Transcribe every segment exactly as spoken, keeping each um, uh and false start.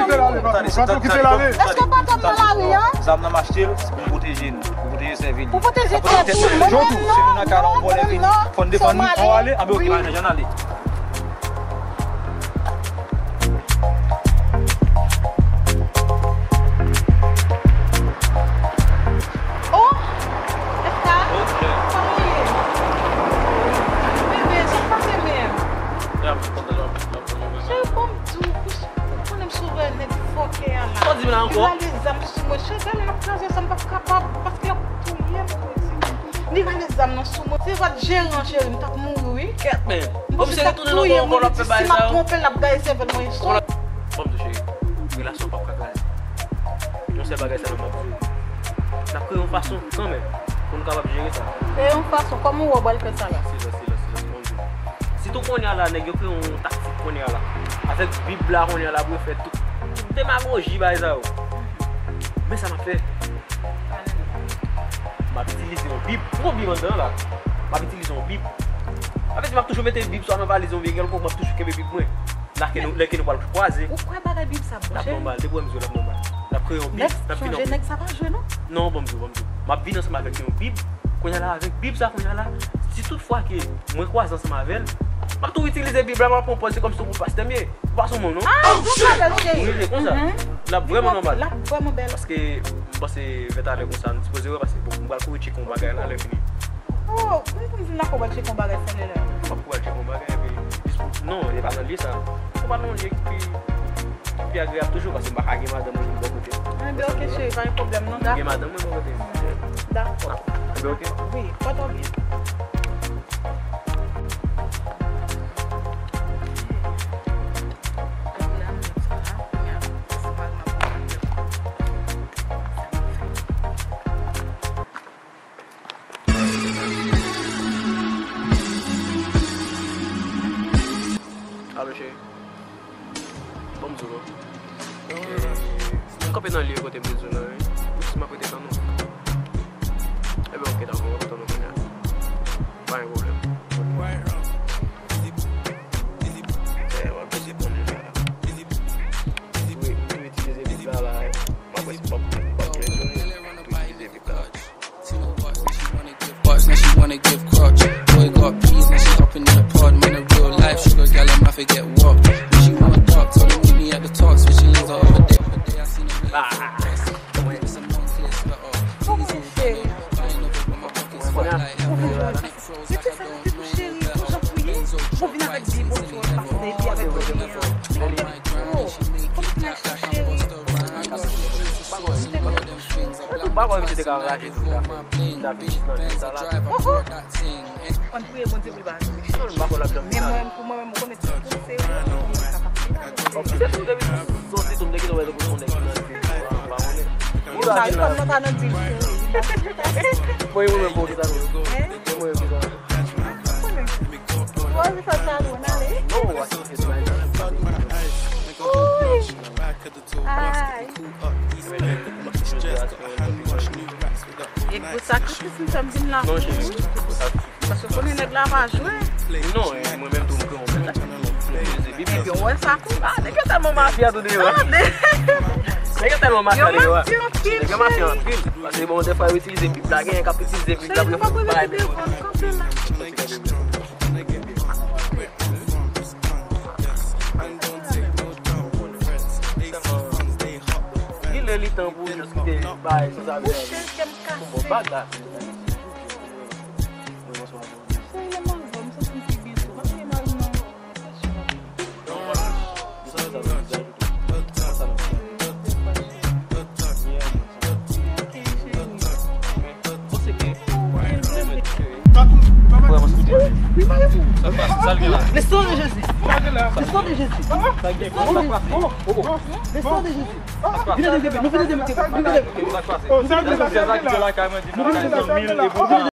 kite l ale, patwon. Patwon, kite l ale. Èske patwon nan lari a? Zam nan m achte l pou m pwoteje nou, pou m pwoteje sèvi nou. Pou pwoteje tèt nou. Mwen menm non, mwen menm non. Fò n defann nou, fò n ale, anben oke, pa gen jan n ale. Oh! Esta? Kòman w ye? Bebe, sa k pase menm? Cheri, ban m di w, ou konnen m sou wè nèg fòkè a la. Sa w di m la ankò? Li rale zam sou mwen. Cheri, gade l ap kraze sa, m p ap kapab, paske l ap touye m, Bondye. Li rale zam nan sou mwen. Se va t jeran, cheri, m t ap mouri, wi. Kèt, men. Kòmsi l ap touye m, wi, si m ap twonpe l, l ap gaye sèvèl mwen. Ban m di w, cheri, relasyon p ap ka kraze. Yon sèl bagay sèlman m ap di w. N ap kreye yon fason kanmenm pou nou kapab jere sa. Kreye yon fason, kòman w wè w pral fè sa la? Silans, silans, silans, bon Dye. Sitou kounye a la, nèg yo kreye yon taktik kounye a la. Avèk Bib la kounye a la pou yo fè tout, tout demagoji bagay sa yo. Men sa m ap fè. M ap itilize yon Bib. M gon Bib anndan la. M ap itilize yon Bib. Sa vle di m ap toujou mete Bib swa nan valiz mwen oubyen kèlkonk, m ap toujou kenbe Bib mwen. Lè ke nou, lè ke nou pral kwaze. Ou kwè bagay Bib sa bon, cheri? L ap nòmal, depi w wè m di w l ap nòmal. N ap kreye yon Bib, n ap vin anpil. Nèg sa pa jwe non. Non, ban m di w, ban m di w. M ap vin ansanm avèk yon Bib. Kounye a la, avèk Bib sa, kounye a la, si tout fwa ke mwen kwaze ansanm avè l, m ap tou itilize Bib la, m ap pran pòz, se kòmsi se yon pastè m ye. Ou pa sou moun, non? Ah, ou pa bèl, cheri. Wi, se konsa. L ap vrèman nòmal. L ap vrèman bèl. Paske m panse vè talè konsa, nou sipoze wè, paske bon, m pral kouri tcheke yon bagay la, lè fini. Oh, m konn di n ap pral tcheke yon bagay talè la. M ap pral tcheke yon bagay, epi, jis pou, non, e pa nan lye sa. Ou pa nan yon lye ki pi, ki pi agreyab toujou, paske m pa ka gen madanm mwen bò kote m. Enben, oke, cheri, pa gen pwoblèm, non, dakò. M gen madanm mwen bò kote m. Dakò. Enben, oke. Wi, pòte w byen. Alo, cheri. Ban m di w non. Eh, m kanpe nan lye kote m te di w nan, wi. Wi, si m ap rete tann ou. Enben, oke, dakò, m ap tann ou kounye a. Pa gen pwoblèm. Eh, w ap vin tann ou la. Wi, wi, itilize Bib la, la. M ap wè si m p ap, m p ap gen tou itilize Bib la. She know what, now she wanna give crutch. Boy got peas, now she hopping in the pod. Man, a real life sugar gal, I might forget what. When she want talk, tell her meet me at the talks. When she links her over there, over there, I seen her with some months later. Easy, buying over with my pockets fat like hell. Running froze like I don't know where the hell. Benzo truck white seats in the level. Body bag, she need that. Bust the rhyme, I got some drinks and sauce and all them things. Ou pa kwè misye te ka raje tout sa. David nan lye sa la. Ann priye Bondye pou l pa jwenn. Non, m pa kwè l ap janm fè sa. Men mwen, pou mwen menm, ou konnen tout moun se ou. Bon, se tou depi sou sòti tou, m te gentan wè se pou yon nèg ki nan lye, m pa konnen. Ou la vin la. Nan nan ta nan di. Mwen, mwen menm pou ki sa nou. Mwen, mwen pou ki sa nou. Ou anvi fè sa, nou ale. Non, ou va kite sa. Ooh. Ay. E gwo sakrifis m fè m vin la pou ou. Paske w konnen nèg la pa jwe. Non, e mwen menm tou m pran yon bèl sakrifis. Ebyen, w wè sa kou la, nèg yo tèlman mafya tou deyò. Nèg yo tèlman mafya deyò. Yo mafya anpil. Paske bon, dèfwa yo itilize Bib la, genyen k ap itilize Bib la pou yo fè bagay. Li lè li tan pou jis kite bay san sa vle. Bon, bag la. Cheri, lè m anlè w, m santi m pi byen tou. Le sang de Jésus. Le sang de Jésus. Le sang de Jésus. Vin ede m kenbe. Nou vin ede m kenbe. Nou vin ede m kenbe. Nou vin ede m kenbe.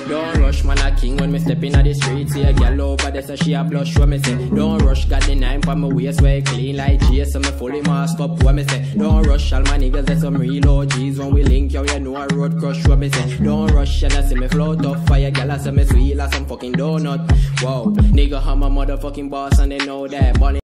Don't rush, man a king when mi step inna di street. See a gyal over deh so she a blush when mi seh, don't rush, got di nine pon mi waist weh clean like G S, so mi fully mask up when mi seh, don't rush, all my niggas deh some real O Gs when we link, yo, yuh know a road crush when mi seh, don't rush, yuh nuh see mi flow tough, fire gyal a seh mi sweet like some fucking donut. Wow, nigga, I'm a motherfucking boss and they know that. Ballin'